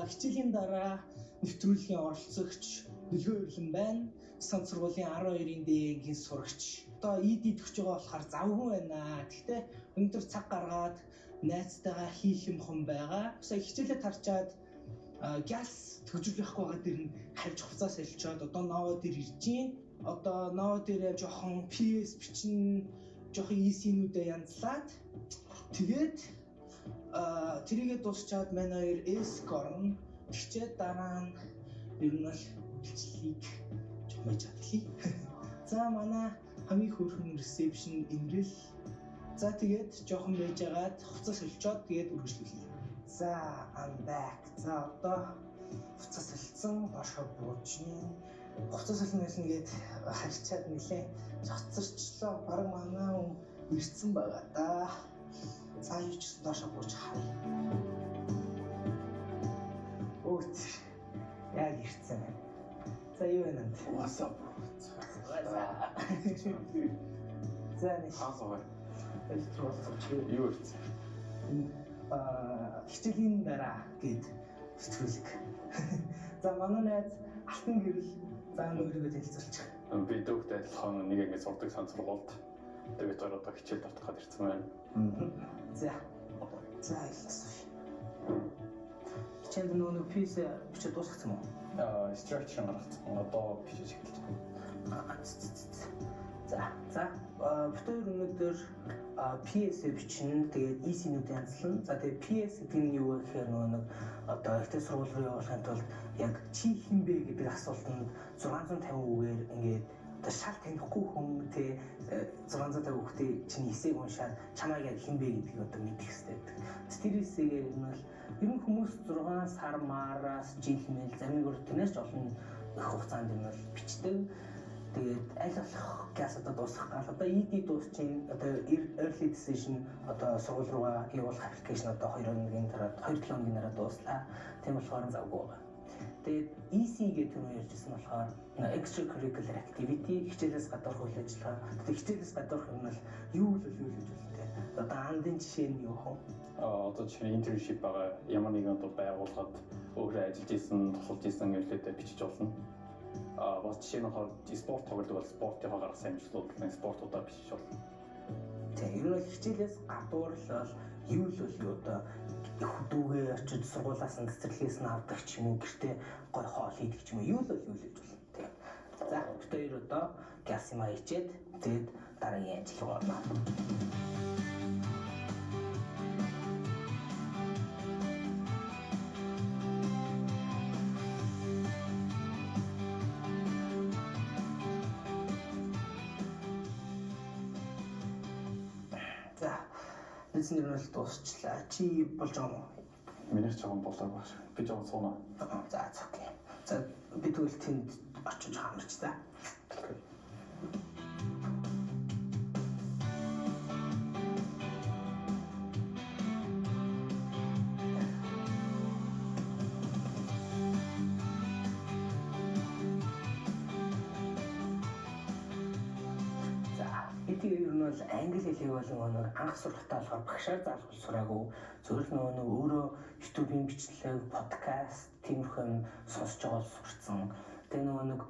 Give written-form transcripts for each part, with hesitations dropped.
Хичээлийн дараа нэвтрүүлгийн оролцогч Нөлгөө Өрлөн байна. Сан сургуулийн 12-ын Д-гийн сурагч. Одоо ED төгсөж байгаа болохоор завгүй байна. Гэхдээ өнөөдөр цаг гаргаад найзтайгаа хийх юм хон байгаа. Сая хичээлээ тарчаад газ төгжрөх явахгүй байгаа дэр нь хавж хуцаас элчээд одоо Ново дээр ирж гин. Одоо Ново дээр жоохон PS бичин, жоохон EC-нүүдээ янзлаад тэгээд тэрийгээ дуусчаад манай хоёр S орно. Тэгчээд дараа нь ер нь бол бичлэгийг чумаж чадлаа. За, манай хамгийн хөөрхөн reception инрэл. За, тэгээд жоохон байжгаад хувцас солилцоод тэгээд үргэлжлүүлье. За, I'm back. За, одоо хувцас солилцсон, доошоо бууж гин. Хувцас солино гэсэн гээд харьцаад нилээ цоцорчлоо. Бараг манай хүн ирсэн байгаа да. За, юу ч гэсэн доошоо бууж харъя. Өө, яг ирсэн байна. За, юу вэ нанд? What's up? За, нэг Хаан суугаа. Электр чи Юу ирсэн? Хичээлийн дараа гээд нэвтрүүлэг. За, манай найз Алтан Гэрэл, за, өөрийгөө танилцуулчих. Би дүүхтэй адилхан нэг анги сурдаг сан сургуульд. Тэгээд бид хоёр одоо хичээл давтах гээд ирсэн байна. За. За, илсвэ. Хичээлд нөгөө нэг PS бичээд дуусгацсан уу? Structure гаргацсан. Одоо бичиж эхэлж байна. За, за, бид хоёр өнөөдөр PS бичнэ. Тэгээд EC-нүүд янзлана. За, тэгээд PS гэдэг нь юу вэ гэхээр нөгөө нэг одоо ихтэй сургууль руу явуулахын тулд яг чи хэн бэ гэдэг асуултанд 650 үгээр ингээд одоо шал танихгүй хүн те 650 үгтэй чиний эсээг уншаад чамайг яг хэн бэ гэдгийг одоо мэдэх хэрэгтэй байдаг. Тэр эсэгээр нь бол ер нь хүмүүс 6 сар мараас жил мэл зарим нэг тэрнээс ч олон их хугацаанд нь бол бичдэг. Тэгээд аль болох газ одоо дуусгах гал одоо ED дуусчин, одоо early decision, одоо сургууль руугаа явуулах application одоо 2 хоногийн дараа, 2 7 хоногийн дараа дууслаа. Тийм болохоор завгүй байгаа. Тэгээд EC гэх түрүү ярьжсэн болохоор extracurricular activity, хичээлээс гадуурх үйл ажиллагаа. Тэгээд хичээлээс гадуурх юм бол юу л юу л гэж болно те. Одоо андын жишээ нь юу вэ? Одоо жишээ нь internship байгаа. Ямар нэгэн одоо байгууллагад өөрөө ажиллаж исэн, тусалж исэн юмлуудаа бичиж болно. Бас жишээ нь болохоор спорт тоглодог бол спортынхоо гаргасан амжилтууд, спортуудаа бичиж болно. Тийм, ер нь бол хичээлээс гадуур л бол юу л бол юу одоо дүүгээ очиж сургуулиас нь цэцэрлэгээс нь авдаг ч юм уу, гэртээ гой хоол хийдэг ч юм уу, юу л бол юу л гэж болно. Тийм. За, бид хоёр одоо газ юм ичээд тэгээд дараагийн ажил руу орно. За, эзэн нэр нь бол дуусчлаа. Чи болж байгаа юм уу? Миний жоохон болоог баг шиг. Би жоохон сууна. За, за, okay. За, би тэгвэл тэнд очиж хамарч та. Okay. За, би тэгээ ер нь бол англи хэлийг бол нөгөө нэг анх сурахтаа болохоор багшаар заалгуул сураагүй. Зөвхөн нөгөө нэг өөрөө YouTube-ийн бичлэг, подкаст тиймэрхүү юм сонсож байгаа л сурцсан. Тэгээ нөгөө нэг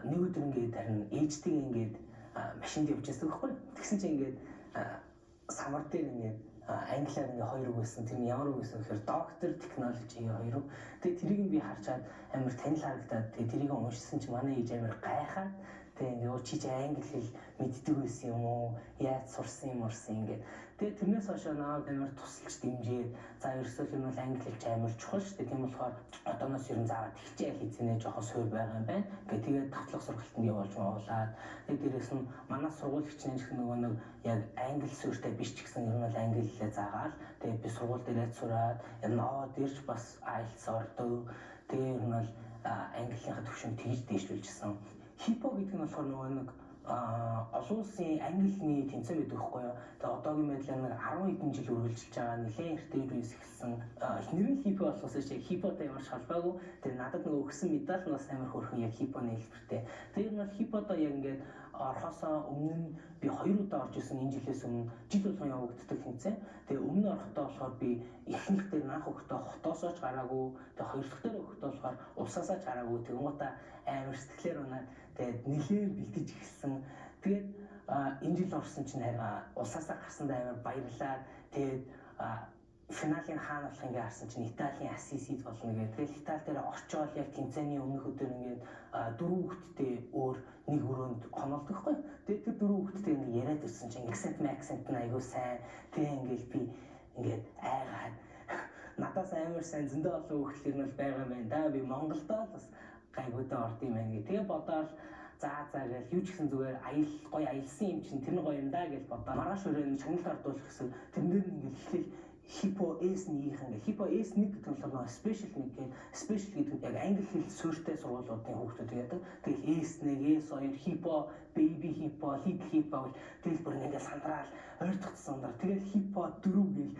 нэг өдөр ингээд харин ээжтэйгээ ингээд машинд явж байсан байхгүй. Тэгсэн чинь ингээд самар дээр ингээд англиар ингээд хоёр үг байсан. Тэр нь ямар үг байсан гэхээр доктор, technology хоёр үг. Тэгээ тэрийг нь би харчаад амар танил харагдаад, тэгээ тэрийг уншсан чинь манай ээж амар гайхаад, тэгээ ингээд чи чи англи хэл мэддэг байсан юм уу? Яаж сурсан юм урсан ингээд. Тэгээ тэрнээс хойш намайг амар тусалж дэмжээд, за, ерөөсөө л юм бол англи хэл чи амар чухал шүү дээ. Тийм болохоор одооноос ер нь заавал хичээл хийцэнэ, жоохон суур байгаа юм байна. Гэ тэгээд давтлах сургалтанд явуулж явуулаад, тэгээ дээрээс нь манай сургууль хичнээн гэх нөгөө нэг яг англи суурьтай биш ч гэсэн ер нь бол англи хэлээ заагаал, тэгээ би сургууль дээрээ сураад Ново дээрч бас IELTS ордог. Тэгээ ер нь бол английнхаа түвшинг тэгж дээшлүүлжсэн. HiPo гэдэг нь болохоор нөгөө нэг олон улсын англи хэлний тэмцээн байдаг байхгүй юу. Тэгээ одоогийн байдлаар нэг 10 хэдэн жил үргэлжилж байгаа, нэлээд эртээ үеэс эхэлсэн. Нэр нь HiPo болохоос чи HiPo-тай ямар ч холбоогүй. Тэгээ надад нөгөө өгсөн медаль нь бас амар хөөрхөн яг HiPo-ны хэлбэртэй. Тэгээ ер нь бол HiPo-доо яг ингээд Орохоосоо өмнө нь би 2 удаа орж исэн, энэ жилээс өмнө жил болгон явагддаг тэмцээн. Тэгээ өмнө орохдоо болохоор би эхнийх дээр анх өгөхдөө хотоосоо ч гараагүй. Тэгээ хоёр дахь дээр өгөхдөө болохоор улсаасаа ч гараагүй. Тэгэнгүүтээ амар сэтгэлээр унаад тэгээд нэлээд бэлдэж эхэлсэн. Тэгээд энэ жил орсон чинь харин улсаасаа гарсандаа амар баярлаад, тэгээд финалийн хаана болох ингээ харсан чинь Италийн Ассизид болно гэх. Тэгэл Итали дээр очиод яг тэмцээний өмнөх өдөр ингээд дөрвөн хүүхэдтэй өөр нэг өрөөнд хоноолдог хгүй. Тэгээд тэр дөрвөн хүүхэдтэй ингээ яриад ирсэн чинь accent accent нь айгүй сайн. Тэгээ ингээл би ингээд айгаад надаас амар сайн зөндөө олон хүүхдэл нь бол байгаа юм байна да. Би Монголдоо л бас гайгуудаа орд юм байна гэ. Тэгээ бодоол за за гэж юу ч гэсэн зүгээр аял гоё аялсан юм чинь тэр нь гоё юм да гэж бодоо. Маргааш өрөө нь шагналт ордуулах гэсэн тэрэн дээр нь ингээл эхлээл Хипо S1-ийнх ингээ Хипо S1 гэдэг нь болохоор special 1 гэдэг, special гэдэг нь яг англи хэл суурьтай сургуулиудын хүүхдүүд яадаг. Тэгэл S1, S2, Хипо, baby Хипо, little Хипо гэл тэгэл бүр ингээ сандраал ойртох сандраа. Тэгэл Хипо 4 гэл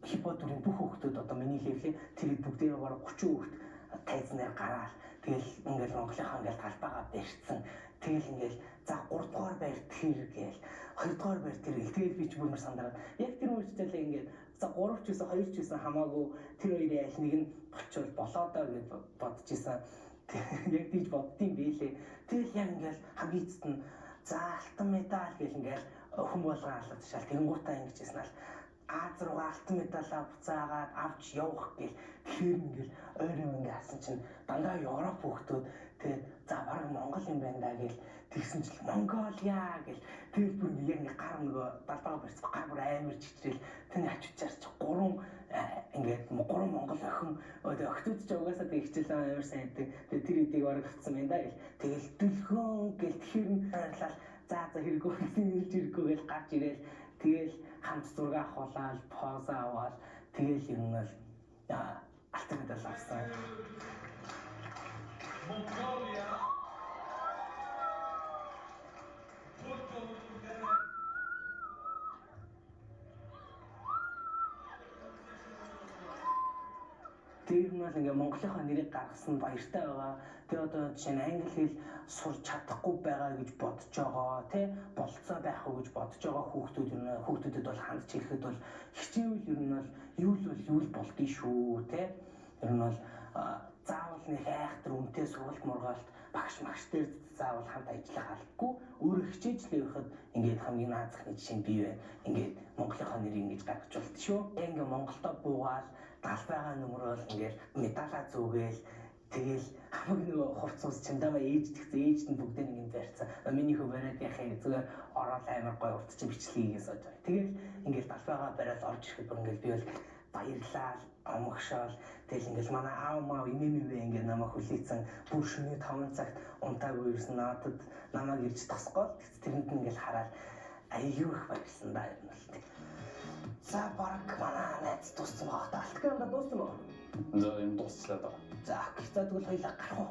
Хипо 4-ийн бүх хүүхдүүд одоо миний level ээ тэр бүгдээрээ бараг 30 хүүхд тайзнаар гараал тэгэл ингээл Монголынхаа ингээл талбайгаа барьцсан. Тэгэл ингээл за 3 дугаар байр тэр гээл 2 дугаар байр тэр гээл тэгэл би ч бүр сандраад яг тэр мөчтөлээ ингээд за 3 ч байсан 2 ч байсан хамаагүй тэр хоёрын аль нэг нь болчвол болоо доо гэж бодож исэн. Яг тийж боддtiin бэлээ. Тэгэл яг ингээл хамгийн эцэст нь за алтан медаль гэл ингээл хүн болгон алаад шал тэнгуутаа ингэж яснаа л Аз руугаа алтан медалаа буцаагаад авч явах гэл тэгэхээр ингээл ойр юм ингээ хасан чинь дандаа Европ хүүхдүүд тэгээд за бараг Монгол юм байна да гэл тэгсэн чинь Монголиа гэл тэгэл бүр ингээ яг ингээ гар нөгөө далбаа барьсан гар бүр амар чичрэл тэний ачичаар чи гурван ингээд гурван монгол охин охтууд ч угаасаа тэг хичээл амар сайн гэдэг тэгээд тэр эдийг бараг авцсан байна да гэл тэгэл дүлхөн гэл тэгэхээр нь ойрлал за за хэрэггүй гэсэн хэлж хэрэггүй гэл гарч ирээл тэгэл хамт зураг авахулаад поза аваад тэгэл ер нь бол алтан медаль авсан. Mongolia. Тэр нь бол ингээ Монголынхаа нэрийг гаргасан баяртай байгаа. Тэгээ одоо жишээ нь англи хэл сурч чадахгүй байгаа гэж бодож байгаа, тий болцоо байх уу гэж бодож байгаа хүүхдүүд ер нь хүүхдүүдэд бол хандж хэлэхэд бол хичээвэл ер нь бол юу л бол юу л болдгий шүү, тий. Ер нь бол заавал нэг айхтар үнэтэй сургалт мургаалт багш магш дээр заавал хамт ажиллах албагүй, өөрөө хичээж л явахад ингээд хамгийн наазахны жишээ нь бий байна. Ингээд Монголынхаа нэрийг ингэж гаргаж болт шүү. Ингээ Монголдо буугаал далбайгаа нөмрөөл ингээд медалаа зүүгээл тэгэл хамаг нөгөө хувц ус чамдаамаа ээж тэгсэн ээжд нь бүгдээ нэг юм барьцсан. Миний хөө бариад яхаа зүгээр ороод амар гой урт чи бичлэг хийгээ сууж байгаа. Тэгэл ингээд далбайгаа бариад орж ирэхэд бүр ингээд би бол баярлаа омгшоол тэгэл ингээл манай аав маав имээ мивэ ингээд намайг хүлээцэн бүр шөнийн 5 цагт унтаагүй ирсэн надад намайг ирж тосгоол тэрэнд нь ингээл хараад аюу их баярлсан да юм л тэг. За бараг манай найз дууссан байгаа та. Алтан юм да дууссан уу? За юм дуусчлаа да. За окей. За тэгвэл хоёлаа гарах уу?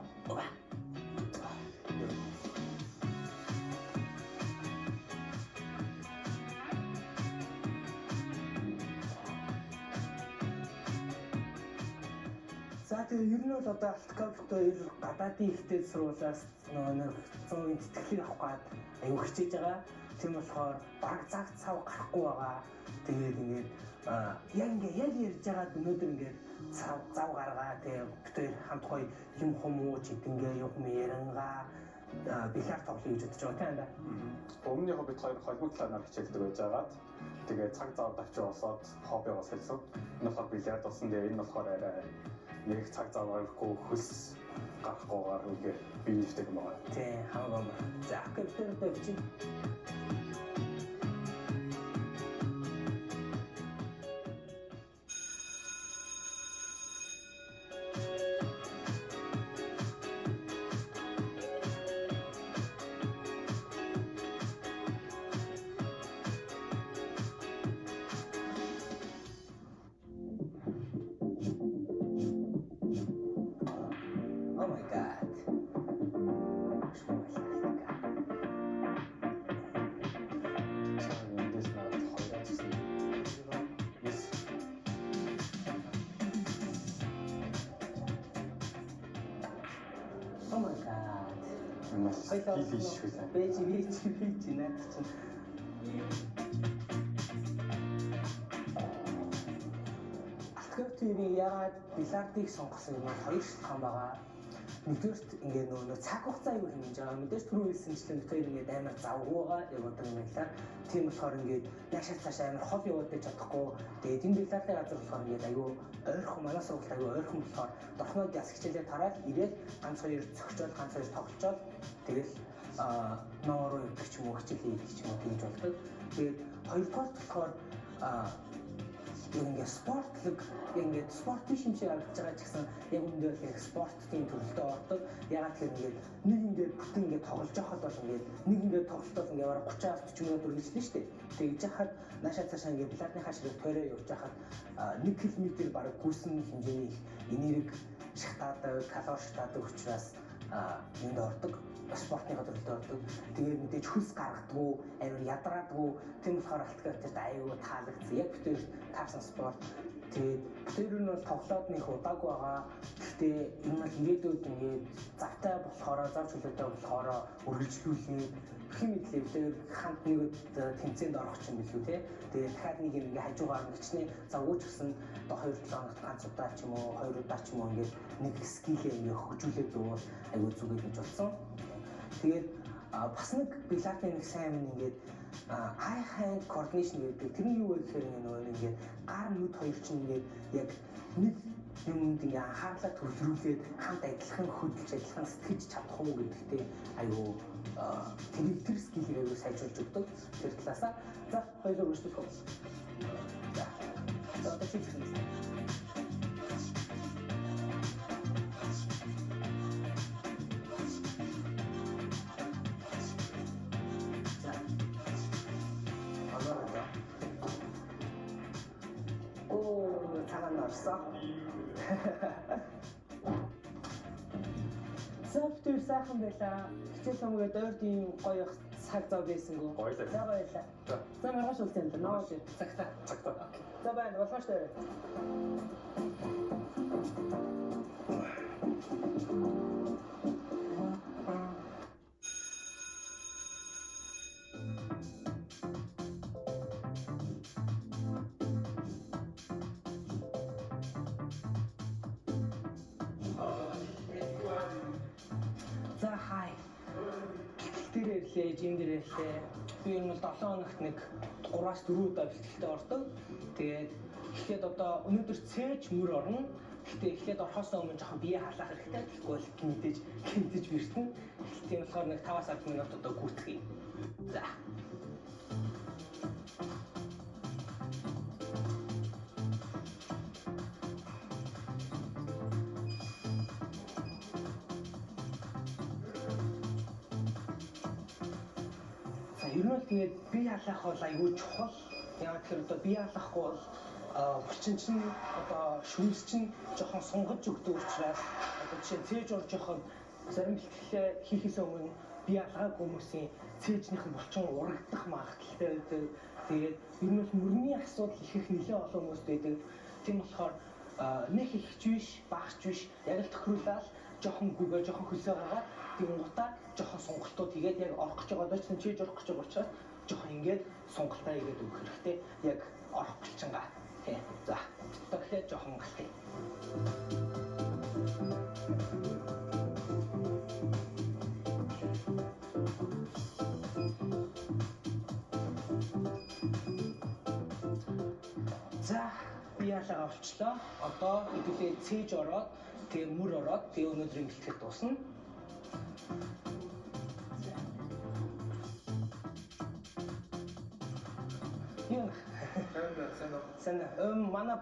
За тэгээ ер нь бол одоо Алтан хоёр гадаадын ихтэй сургуулиас нөгөө нэг 100% тэтгэлэг авах гээд аюу хичээж байгаа. Тийм болохоор бараг цаг цав гарахгүй байгаа. Тэгээд ингээд яг ингээд яг ярьж байгаа өнөөдөр ингээд цав зав гаргаа тэгээ бид хоёр хамт гоё юм хумууч идэнгээ юм ярангаа бильярд тоглоё гэж бодож байгаа тийм да. Өмнө нь бид хоёр холбоо талаар хичээлдэг байж байгаад тэгээ цаг зав давчуу болоод хоббигоо солисон. Энэ болохоор бильярд болсон. Тэгээ энэ болохоор арай нэг цаг зав авахгүй хөлс гарахгүйгээр үнээр бие нэвтэй юм байна. Тийм хамаагүй амар. За окей бид хоёр одоо бичиж. Oh my god. Эндээс надад хоёроо зүсэн. 9. Oh my god. Хоёлаа skill issue. Бэж бэж бэж наад чинь. Алтгав TV яагаад бильярдыг сонгосон юм бол хоёр шалтгаан байгаа. Нэгдүгээрт ингээ нөгөө цаг хугацаа аюул хэмнэж байгаа. Мэдээж түрүү хэлсэнчлэн бид хоёр ингээд амар завгүй байгаа. Яг одоо юм талаар. Тийм болохоор ингээд наашаа цаашаа амар хол яваад байж чадахгүй. Тэгээд энэ бильярдын газар болохоор ингээд аюу ойрхон, манай сургуульд аюу ойрхон болохоор дорхноод яс хичээлээ тараад ирээд ганц хоёр зөгчөөл, ганц хоёр тоглолцоол тэгэл ноо руу явдаг ч юм уу, хичээл хийдэг ч юм уу тэгж болдог. Тэгээд хоёрдугаар болохоор яг ингээд спортлог, ингээд спорт биш юм шиг харагдаж байгаа ч гэсэн яг үүндээ бол яг спортын төрөлдөө ордог. Ягаад тэгэхээр ингээд нэг ингээд бүтэн ингээд тоглож байхад бол ингээд нэг ингээд тоглолтол ингээд бараг 30-аас 40 минут үргэлжлэнэ шүү дээ. Тэгж яхад наашаа цаашаа ингээд бильярдныхаа ширээ тойроо явж байхад 1 км бараг гүйсэн хэмжээний их энерги шатаадаг, калори шатаадаг учраас юунд ордог, спортын төрөлдөө ордог. Тэгээд мэдээж хөлс гаргадгүй, амар ядраадгүй. Тийм болохоор алтгаатай аюу таалагдсан. Яг бид хоёр таарсан спорт. Тэгээд бид хоёр нь бол тоглоод нэг удаагүй байгаа. Гэхдээ энэ бол ирээдүйд ингээд завтай болохоор, зав чөлөөтэй болохоор үргэлжлүүлээд хэм мэдлээ бид хоёр хамт нэг тэмцээнд орох юм билүү те. Тэгээд дахиад нэг юм ингээд хажуугаар нэгчнээ завгүй ч гэсэн одоо 2-7 хоногт ганц удаа ч юм уу, 2 удаа ч юм уу ингээд нэг skill ээ ингээд хөгжүүлээд өгвөл аюу зүгээр гэж бодсон. Тэгээд бас нэг бильярдын нэг сайн юм ингээд eye hand coordination гэдэг. Тэр нь юу вэ гэхээр нөгөө ингээд гар нүд хоёр чинь ингээд яг нэг юмд ингээ анхаарлаа төвлөрүүлээд хамт адилхан хөдөлж, адилхан сэтгэж чадах уу гэдэгтээ аюу тэрийг тэр skill ийг аюу сайжруулж өгдөг. Тэр талаасаа за хоёулаа үргэлжлүүлэх үү. За. За одоо чи гэсэн. За. Одоо оо цагаан орсон. Софтвер сайхан байлаа. Хичээл номгээд ойрд ийм гоё цаг зав байсангүй. Гоё л. За баярлалаа. За. За маргааш уулзъя энэ. Ноо цагта. Цагта. За байна. Болгоош дээр. За хай. Бэлтгэл дээр ирлээ, gym дээр ирлээ. Би ер нь бол 7 хоногт нэг 3-аас 4 удаа бэлтгэлтэй ордог. Тэгээд эхлээд одоо өнөөдөр цээж мөр орно. Гэхдээ эхлээд орохоос өмнө жоохон бие халаах хэрэгтэй. Тэгэхгүй бол гинтэж гинтэж бэртэн. Тийм болохоор нэг 5-аас 10 минут одоо гүйтгье. За. За ер нь бол тэгээд бие халаах бол айгүй чухал. Яг тэгэхээр одоо бие халаахгүй бол булчин чинь одоо шүүс чинь жоохон сунгаж өгдөг учраас одоо жишээ нь цээж орж явахад зарим бэлтгэлээ хийхээс өмнө бие алгаагүй хүмүүсийн цээжнийх нь булчин урагдах магадлалтай байдаг. Тэгээд ер нь бол мөрний асуудал их их нэлээд олон хүмүүст байдаг. Тийм болохоор нэг их ч биш, бага ч биш, яг л тохируулаад жоохон гүгээ, жоохон хөлсөө гаргаад тэгэнгуутаа жоохон сонголтууд хийгээд яг орох гэж байгаа доо чинь чийж орох гэж байгаа учраас жоохон ингээд сонголтоо хийгээд өгөх хэрэгтэй. Яг орох булчингаа. Тий. За. Одоо тэгэхээр жоохон галтыг. За би яалаа олчлоо. Одоо хэдүүлээ цээж ороод тэгээ мөр ороод тэгээ өнөөдрийн бэлтгэл дуусна. Юу? Сайн байна, сайн уу? Сайн манай